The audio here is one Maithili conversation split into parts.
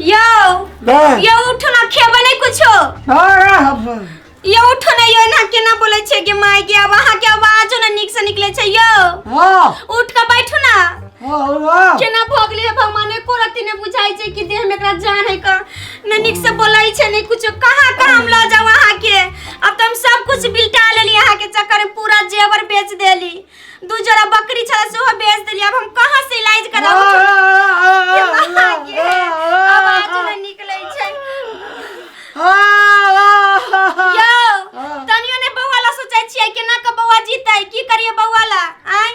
यौ यौ उठू ना, खेबै नहीं कुछो? यौ उठू ना यौ, एना केना बोलै छै कि माय के? अब अहाँके आवाजो ना नीक से निकलै छै यौ। उठ के बैठू ना। केना भऽ गेलै हे भगवान, एको रत्ती नहि बुझाइ छै कि देह में एकरा जान है का ने। नीक से बोलै छै नहीं कुछो। कहाँ कहाँ हम लऽ जाउ अहाँके? अब तऽ हम सब कुछ बिलटा लेली अहाँके चक्कर में, पूरा जेवर बेच देली, दू जोड़ा बकरी छला सेहो बेच देली। अब हम कहाँ से इलाज कराउ? के आवाज नहि निकलै छै यौ। तनियो ने बौआ ला सोचै छियै, केना के बौआ जीतै, की करियै बौआ ला? आँय,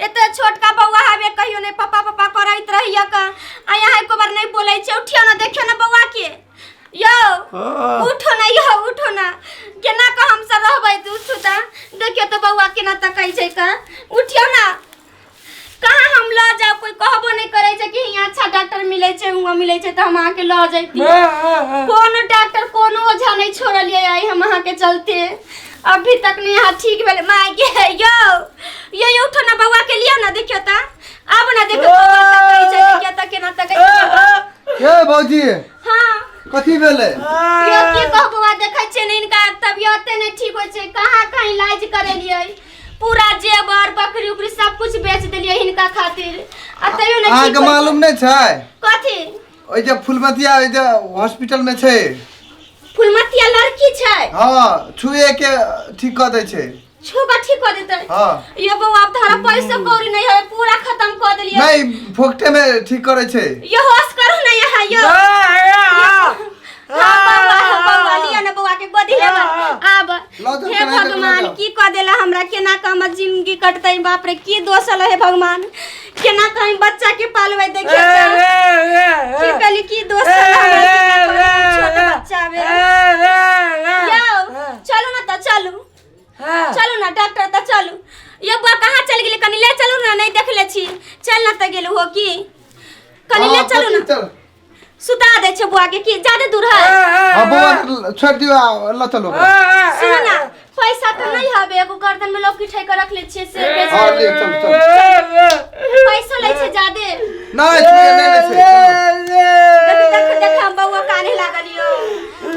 एते छोटका बौआ हवे, कहियो नहि पापा पापा करैत रहिए का, आ यहाँ एको बार नहीं बोलै छै। उठियो ना, देखियो ना बौआ के यौ। उठो ना यौ, उठो ना। केना के हम सब रहबै? तू उठू त देखियो तो बौआ केना तकै छै का। उठियो ना। कहाँ हम लऽ जाउ? कोई कहबो नहीं करै छै कि हियाँ अच्छा डॉक्टर मिलै छै, हुआँ मिलै छै, तऽ हम अहाँके लऽ जैती। कोनो डॉक्टर, कोनो ओझा नहीं छोड़लियै आइ हम अहाँके चलते, अभी तक नहीं अहाँ ठीक भेलै। माय गे, यौ यौ यौ, उठो ना, बौआ के लियौ ना। देखियो तऽ, आब ना देखियो बौआ तकै छै, देखियो तऽ केना तकै छै बौआ। ये भौजी। हाँ। कथी भेलै यौ? की कहू बौआ, देखै छियै ने इनका तबियते नहि ठीक होइ छै। कहाँ कहाँ इलाज करेलियै, पूरा जेवर बकरी उकरी सब कुछ बेच देलियै हिनका खातिर, आ तैयो नहि ठीक अहाँके होइ छै। मालूम नहि छै? कथी? ओहि जे फुलमतिया, ओहि जे हॉस्पिटल में छै। फुलमतिया लड़की छै? हाँ, छुए के ठीक कऽ दै छै। छू के ठीक कऽ देतै? हाँ। यो बौआ, आब तोहरा पैसा कौड़ी नहीं है, पूरा खत्म कऽ देलियै। नहीं, फोकटे में ठीक करै छै। यो होश करू ना यहाँ यो। हाँ बौआ, हाँ बौआ, लिअ ना बौआ के गोदी लेबै आब। लऽ जाउ, हे केनाहिते लऽ भगवान, जाउ। की कऽ देला हमरा? केना कऽ हमर जिंदगी कटतै? बाप रे, की दोष हलो हे भगवान? केना कऽ हम बच्चा के पालबै? देखियौ तऽ, की कहली, की दोष हलो हमरा? केना कऽ छोट बच्चा बे यौ? चलू ना तऽ, चलू चलू ना डॉक्टर तऽ चलू। यो बौआ कहाँ चल गेलै? कनि ले चलू ना, नहीं देखले छी। चल ना तऽ, गेलू हो की? कनि ले हाँ, चलू ना। कथी चल? सुता दै छै बौआ के, की जादे दूर है? हाँ बौआ के छोड़ि दियौ आ लऽ चलू ओकरा। सुन ना, पैसा तऽ नहीं हबे, एगो गर्दन में लौकी ठै के रख ले छियै से बेच हाँ देबै। ले चलू चलू। पैसो लै छै जादे? नहि, छुए नहि लै छै, चलू। देख देख देख, हम बौआ काने लागल यौ।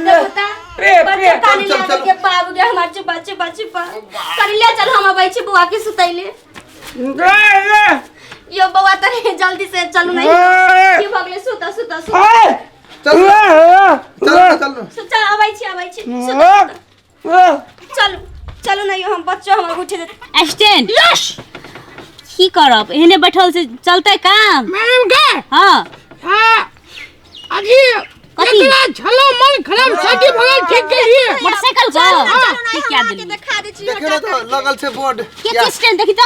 देखो ता बच्चा काने चल, चल, लागल चल। के बाबू गे हमर, चुपा चुपा चुपा। कनि ले चल, हम अबै छी बौआ के सुतैले। यो बौआ, तनी जल्दी से चलू। नहीं, की भऽ गेलै? सुता सुता सुता। चलू चलू चलू। चल, अबै छी, अबै छी, सुता सुता। चलू चलू। नहीं हम बच्चो हमर उठे देत। स्टैंड यस, की करब? एहने बैठल से चलतै काम? मैडम के। हाँ। हाँ, अभी कथी? एकरा छलो मन खराब शादी भगल ठीक करिए। मोटरसाइकिल को चलू ना, चलू ना, ठीक हम क्या अहाँके देली? देखा दै छी। देखियौ ने तऽ लगल छै बोर्ड। के स्टैंड देखी तऽ।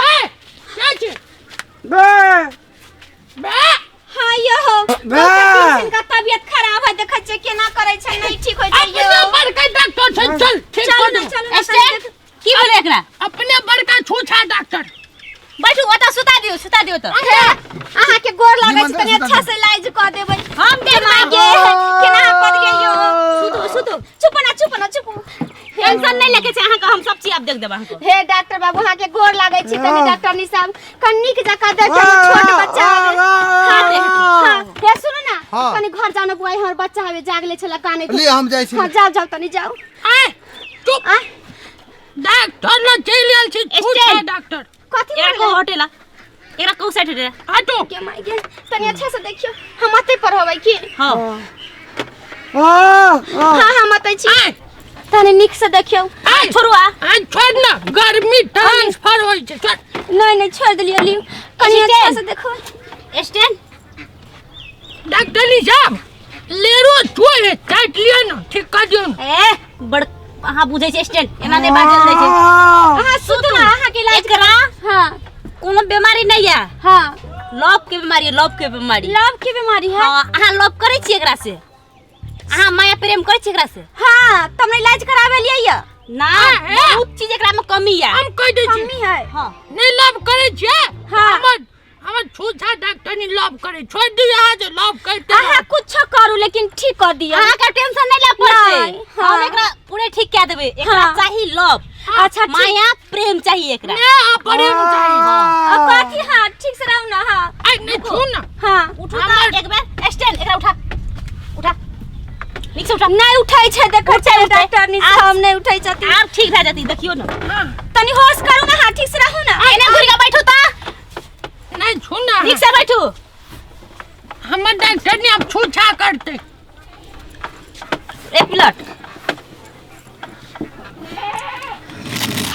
क्या छै बे बे? हाँ यो हो, हिनका तबियत खराब है, देखै छियै केना करै छै, नहीं ठीक होइ छै अपने यो। बड़का डॉक्टर छै, चल ठीक चलू कर ना दे। चलू ना। स्टैंड की भेलै एकरा? अपने बड़का छूछा डॉक्टर। बैठू ओतऽ, सुता दियौ, सुता दियौ तऽ। हे, अहाँके गोर लागै छै, निमन तनी सुता अच्छा दियौ। से इलाज कऽ देबै। हम देखबै। माय गे, केना पड़ गेल यो? सुतू सुतू। चुप ना, चुप ना, चुप। टेंशन नहीं लेके छै अहाँके, हम सब चीज आब देख देब अहाँके। हे डॉक्टर बाबू, अहाँके गोर लागै छी। तनी डॉक्टर साहब कनी नीक जकाँ देख, छोट बच्चा हवे। हाँ हाँ, हे सुनू ना। हाँ। कनी घर जाओ ना बुआई, हमर बच्चा हवे, जागले छला काने। ले, हम जाइ छी। हाँ, जाओ जाओ, तनी जाओ। आय चुप। आ डॉक्टर लग चलि आयल छी छूछा स्टैंड। डॉक्टर। कथी एकरा भऽ को गेलै? हटेला, एकरा कहू साइड हटेला। हटो। के माय गे, तनी अच्छा से देखियो, हम अतै पर होबै की? हाँ। हाँ, हम अतै छी। आय। तनी नीक से देखियो। आय। छोड़ू आ। आय, छोड़ ना, गर्मी ट्रांसफर होइ छै, छोड़। नहीं नहीं, छोड़ देलियो, लियो, कनी अच्छा से देखो। स्टैंड। डॉक्टर साहब, लेरो छुए है, काटि लिअ ना, ठीक कर दियौ ना। ए बड़ अहाँ बुझै छै स्टैंड, एना नहि बाजल जाइ छै। अहाँ सुतू ना, अहाँके इलाज एकरा हाँ कोनो बीमारी नहीं है। हाँ। लव के बीमारी है, लव के बीमारी। लव के बीमारी है? हाँ, अहाँ लव करै छी एकरा से? अहाँ माया प्रेम करै छी एकरा से? हाँ, तब नहीं इलाज करावे लिए ये ना। ए। बहुत चीज एकरा में कमी है। हम कहि दै छी। कमी है? हाँ। नहि लव करै छियै? हाँ। हमर हमर छूछा डॉक्टर नहीं लव करे, छोड़ दियौ अहाँ जे लव करते। अहाँ कुछ करू लेकिन ठीक कर दियौ। अहाँ के टेंशन नहीं ले पड़तै। नहीं, हाँ। हम एकरा पूरे ठीक कए देबै। एकरा हाँ। चाही लव। अच्छा, ठीक। माया प्रेम चाहिए एकरा। ने आ प्रेम चाही। आ, कथी? हाँ, ठीक से रहू ना। हाँ। आइ नहि छू ना। हाँ। उठू तऽ एक बेर स्टैंड, एकरा उठा। ठीक से उठा। नहीं उठै छै, देखै उठै, छै उठै। डॉक्टर नी साहब नहीं उठै छथिन। आब ठीक भए जेतै, देखियौ ने। तनी होश करू ना, हाँ ठीक से रहू ना। एने घुरि के बैठू त। नहीं छू ना। ठीक से बैठू। हमर डॉक्टर ने अब छू छा करते। एक मिनट,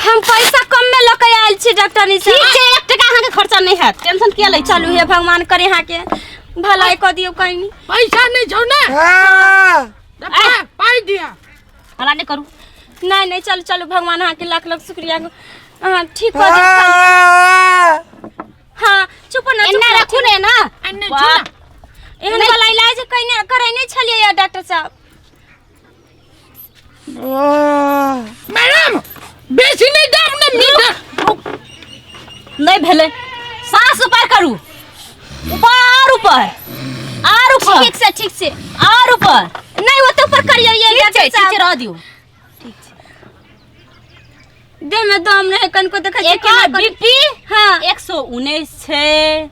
हम पैसा कम में लऽ के आयल छी डॉक्टर नी ठीक साहब। छै, 1 टका अहाँके खर्चा नहीं हैत, टेंशन किया लै छी? चलू हे भगवान करे अहाँके भलाई कऽ दियौ कहीं। पैसा नहीं छौ ना? हाँ। तो पाई दिया। हल्ला नहीं करू। नहीं नहीं, चलू चलू, भगवान अहाँके लाख लाख शुक्रिया, अहाँ ठीक कऽ दियौ। हाँ चुप ना, चुप एना ना, रखू ने ना। एने वाह। छू ना। एहन वाला इलाज कइने करैने छलियै या डॉक्टर साहब? मैडम बेसी नहीं दाम ना मीटर। नहीं भेलै, साँस ऊपर करू, ऊपर ऊपर आर ऊपर। ठीक से, ठीक से आर ऊपर। नहीं ओते ऊपर करियौ ये ठीक छै, डॉक्टर ठीक छै, साहब। रह दियौ। ठीक छै। देह में दम नहीं कनको देखै छियै एकर केना करी। बीपी हाँ। 119 छै।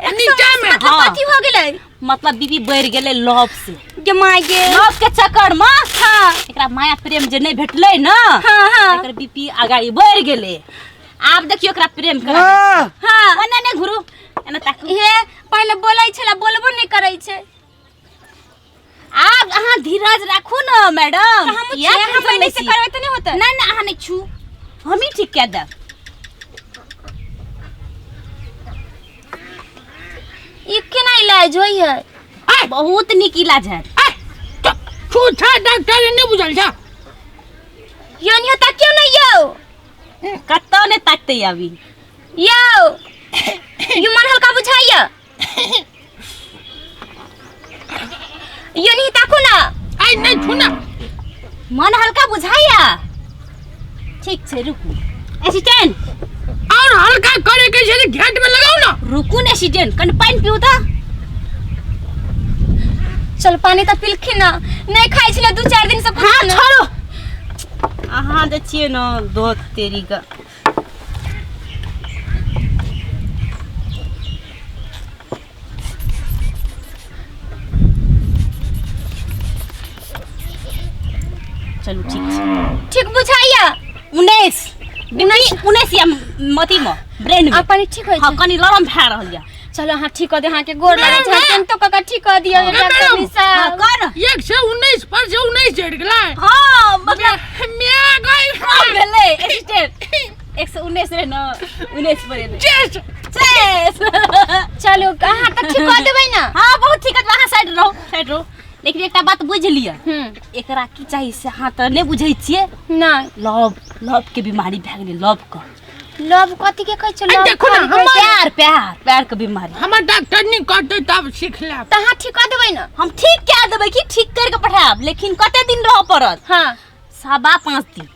नीचा में। मतलब हाँ। कथी हो गेलै? मतलब बीपी बढ़ि गेलै लव से। गे my गे। लव के चक्कर में हाँ। एकरा माया प्रेम जे नहीं भेटलै ना, हाँ, हाँ। एकर बीपी आगाड़ी बढ़ि गेलै। आब देखियौ एकरा प्रेम करा। हाँ। हाँ। ओने ने घुरू, एना ताकू। हे पहिले बोलै छलै, बोलबो नहीं करै छै। आब अहाँ धीरज राखू न मैडम। तऽ हमहूँ किया छियै, हम टेंशन पहिले लै से छी? करबै तऽ नहि होतै। नहीं नहीं, अहाँ नहीं छू, हमही ठीक कए देब। ई केना इलाज होइ है? बहुत नीक इलाज है। छू छा डॉक्टर नहीं बुझल छा। यो नहीं होता क्यों नहीं यो? कतौ नहीं ताकते अभी। यो यो मन हल्का बुझाइया। यो नहीं ताकू ना। आई नहीं छू ना। मन हल्का बुझाइया। ठीक छै, रुकू असिस्टेंट। और हल्का करे के छै घेंट में लगाओ ना। रुकू ने असिस्टेंट, कनि पानि पीऊ त। चल पानी त पीलखिन ना, नहीं खाइ छलै 2-4 दिन से कुछ हाँ, ना। छोड़ो। अहाँ जे छियै न दोत तेरी का। चलू ठीक छै। ठीक बुझाइया? 19 बीपी 19 या मती में ब्रेन में। आ पानी ठीक होइ हाँ, छै। कनि लरम भए रहल या। चलो अहाँ ठीक कऽ दियौ, अहाँके गोर लागै छै, मैडम, केन तो कका ठीक कऽ दियौ मैडम, डॉक्टर हाँ, साहब। कर। 119 पर से 19 चढ़ि गेलै। हाँ, मतलब म्या गई। कम भेलै असिस्टेंट। 119 रहे न, 19 पर एलै। चेस। चेस। चलू अहाँ तऽ ठीक कऽ देबै ना? हाँ बहुत ठीक है, अहाँ साइड रहू, साइड रहू। लेकिन एकटा बात बुझि लिअ, एकरा की चाही से अहाँ तऽ नहि बुझै छियै। नहि। लव, लव के बीमारी भए गेलै, लव के। लव कथी के कहै छै? अरे लव देखो ना, कथी कहै छै? प्यार, प्यार, प्यार के बीमारी। हमर डॉक्टर नहीं कहतै तब सीख लेब। तऽ अहाँ ठीक कऽ देबै ना? हम ठीक कए देबै कि ठीक करके पठायब, लेकिन कते दिन रहऽ पड़त? हाँ। 5.25 दिन।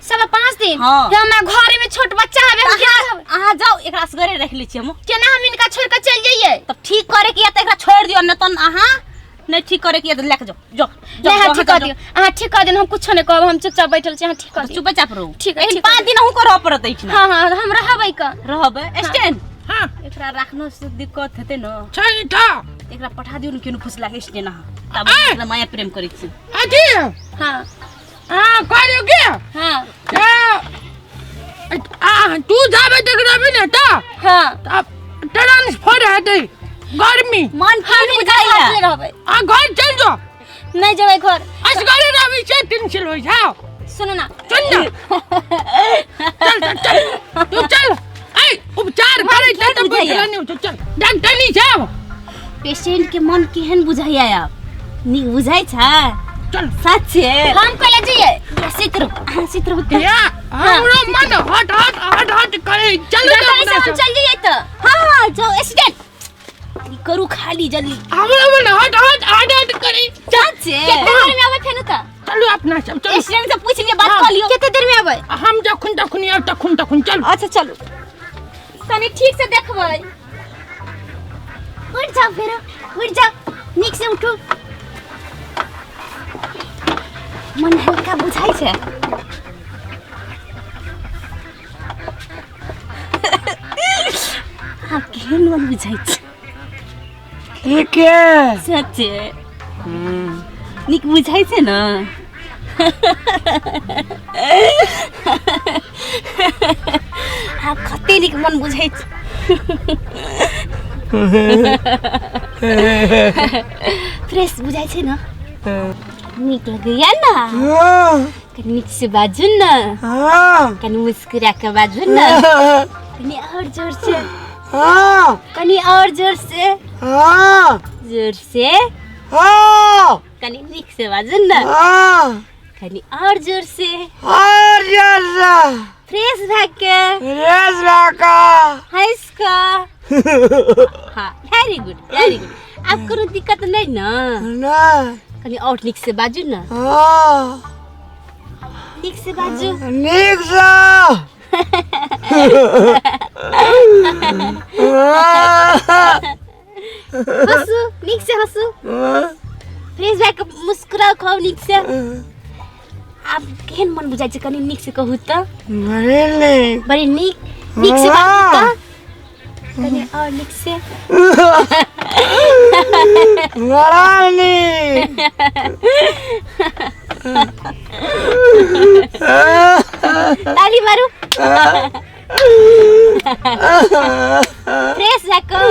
5.25 दिन? हाँ। हे, हमरा घर में छोट बच्चा हवे, हम केना रहबै? अहाँ जाउ, एकरा असगरे राखि लै छियै हम। केना हम इनका छोड़ के चलि जइयै? तब ठीक करे के या तऽ एकरा छोड़ि दियौ, नहि तऽ अहाँ नहीं ठीक करे के या तऽ लए के जाउ, जाउ, जाउ, नहीं, अहाँ जाउ, ठीक कऽ जाउ। दियौ, अहाँ ठीक कऽ दियौ, हम कुछो नहीं कहब, हम चुपचाप बैठल छी, अहाँ ठीक कऽ दियौ। चुपेचाप रहू। ठीक है, लेकिन ठीक है। 5 दिन अहूँ के रहऽ पड़त एहिठिना। हाँ, हाँ, हम रहबै कऽ। रहबै। स्टैंड। हाँ। एकरा राखनो से दिक्कत हेतै न। छै तऽ। एकरा पठा दियौ न केनो फुसला के स्टैंड अहाँ। तब आय। एकरा माया प्रेम करै छी। अथी। हाँ। हाँ, कहलियौ की? हाँ। आ, तू जाबे तक रहबी ने तऽ? हाँ। तब ट्रांसफर हेतै गर्मी। मन हम केहन हिनका बुझाइया? साथे रहबै। आ घर चलि जो। नहीं जेबै घर। असगरे रहबी से टेंशन होइ छै। सुनू ना। चल ना। चल, चल, चल। तू चल। ऐ, उपचार मन करै छै केहन तऽ बुझाइया? बैठल नहि होतौ, चल। डॉक्टर नहीं साहब। पेशेंट के मन केहन बुझाइया आब? नीक बुझाइ छै? चल। सच छै? हम कइले जइयै? सुति रहू, अहाँ सुति रहू तऽ। या, हमरो मन हट, हट, हट, हट करै। चल डॉक्टर ना साहब, हम अपना सब। चल जइयै तऽ? हाँ, हाँ, जाउ, एसिडेंट। ई करू खाली जल्दी। हमरो मन हट, हट, हट, हट करै। सच छै? कते देर में आबै फेनु तऽ? चलू अपना सब, चलू। एसिडेंट से पूछ लिअ, बात हाँ। कऽ लियौ। कते देर में आबै? हम जखन तखन आयब, तखन तखन चलू। अच्छा चलू, तनी ठीक से देखबै। उठि जाउ फेरो, उठि जाउ, नीक से उठू। मन हल्का बुझाइ छै? आब केहन मन बुझाइ छै? ठीक है। सच्चे। नीक बुझाइ छै ने? आब कते नीक मन बुझाइ छै। फ्रेश बुझाइ छै ने? नीक लगैया ने? कनी नीक से बाजू ने, कनी मुस्कुरा के बाजू ने, कनी और जोर से, कनी और जोर से, जोर से, कनी नीक से बाजू ने, कनी और जोर से, फ्रेश भए के, हंस के। हाँ, वेरी गुड वेरी गुड। आब कोनो दिक्कत नहीं ना? कनी और नीक से बाजू ना, नीक से बाजू। हंसू, नीक से हंसू, फ्रेश भए के मुस्कुराउ, खाउ नीक से। आब केहन मन बुझाइ छै कनी नीक से कहू तऽ? बड़ी नीक। नीक से बाजू तऽ, कनी और नीक से। ताली मारू। फ्रेश भए कऽ।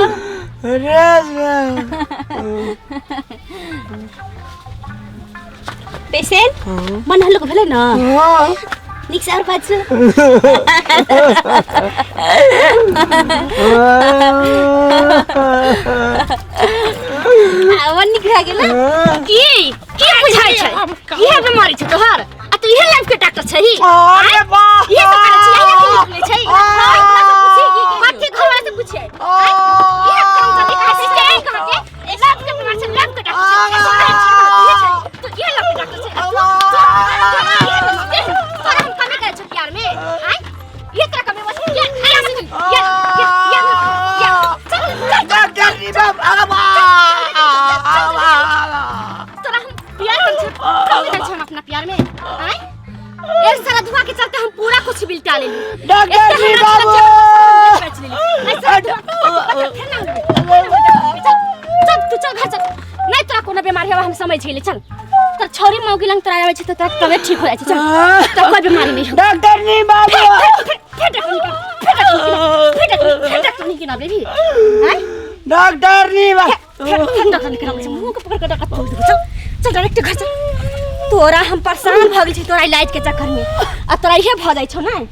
पेशेंट मन हल्लुक भेलै ने? नीक से और बाजू। आ मन नीक भए गेल। की की बुझाइ छै? इहे बीमारी छै तोहर, आ तू इहे लाइफ के डॉक्टर छही? इहे सब करै छै, इहे क्लिनिक खुलै छै। कथी घरवाला से पूछे? इहे काम चली असिस्टेंट कहाँ के लाइफ के बीमारी छै, लाइफ के डॉक्टर छै, तू इहे लाइफ के डॉक्टर छै। तोरा हम कमी करै छौ प्यार में? आय ये तोरा कमी बस ये ये ये ये ये चल चल। तोरा हम प्यार करै छौ, कमी करै छौ हम अपना प्यार में? आय एक सारा धुआं के चलते हम पूरा कुछ बिलटा लेली। डॉक्टर जी बाबू चल, तू चल घर चल, नहीं तोरा कोनो बीमारी हवा हम समझ गेली। चल, तोर छौरी मौगी लंग तोरा आबै छै तऽ तोरा तबियत ठीक हो जाइ छै। चल, तोरा कोई बीमारी नहीं हो। डॉक्टर जी बाबू फिर डॉक्टर निकाल, फिर डॉक्टर, फिर डॉक्टर निकाल बेबी। आय डॉक्टर जी बाबू फिर डॉक्टर निकाल, मुंह के पकड़ के डॉक्टर तोड़ देबो। चल चल डायरेक्ट घर चल। तोरा हम परेशान भऽ गेल छी तोरा इलाज के चक्कर में, आ तोरा इहे भऽ जाइ छौ ने।